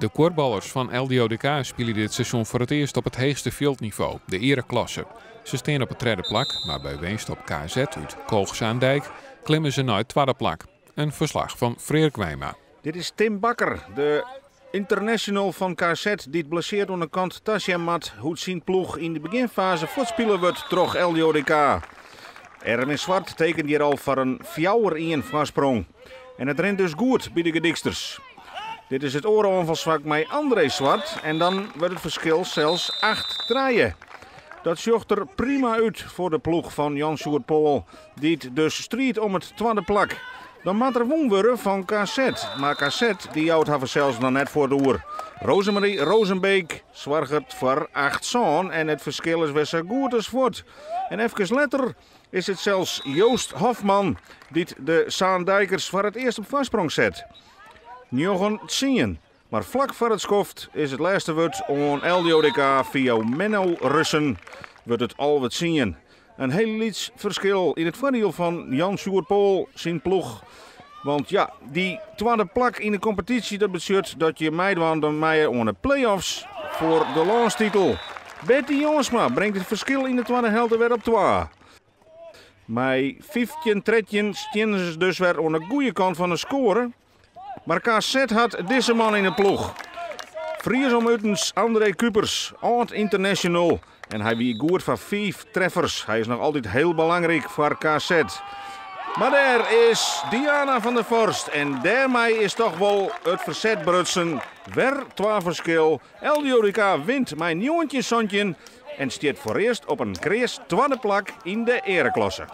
De kuorballers fan LDODK spylje dit seizoen foar it earst op it heechste fjildnivo, de eareklasse. Se stean op it tredde plak, mar by winst op KZ út Koog Zaandijk klimme se nei it twadde plak. In ferslach fan Freark Wijma. Dit is Tim Bakker, de international fan KZ, dy't blessearre oan de kant tasjen moat hoe't syn ploech yn de begjinfaze fuortspile wurdt troch LDODK. Erwin Zwart tekent hjir al foar in 4-1 foarsprong. En it rint dus goed by de Gedyksters. Dit is it oare oanfalsfak mei André Zwart en dan wurdt it ferskil sels 8-3. Dat sjocht der prima út foar de ploech fan Jan Sjoerd Pool, dy't dus striidt om it twadde plak. Dan moat der wûn wurde fan KZ, mar KZ dy jout har fansels noch net fuort oer. Rosemarie Rozenbeek soarget foar 8-7 en it ferskil is wer sa goed as fuort. En efkes letter is it sels Joost Hofman dy't de Zaandijkers foar it earst op foarsprong set. 9-10. Mar flak foar it skoft is it lêste wurd oan LDODK fia Menno Russen wurdt it 11-10. In hiel lyts ferskil yn it foardiel fan Jan Sjoerd Pool syn ploech. Want ja, dy twadde plak yn de kompetysje dat betsjut dat je meidwaan dan meie oan de play-offs foar de lânstitel. Betty Jongsma bringt it ferskil yn de twadde helte wer op 2. Mei 15-13 steane se dus wer oan de goede kant fan de skoare. Mar KZ hat dizze man yn 'e ploech. Fries om utens André Kupers, âld-international. En hy wie goed foar 5 treffers. Hy is noch altyd hiel belangryk foar KZ. Mar dêr is Diana van der Vorst. En dêrmei is toch wol it ferset brutsen. Wer 2 ferskil. LDODK wint mei 19-17 en stiet foarearst op in kreas twadde plak yn de eareklasse.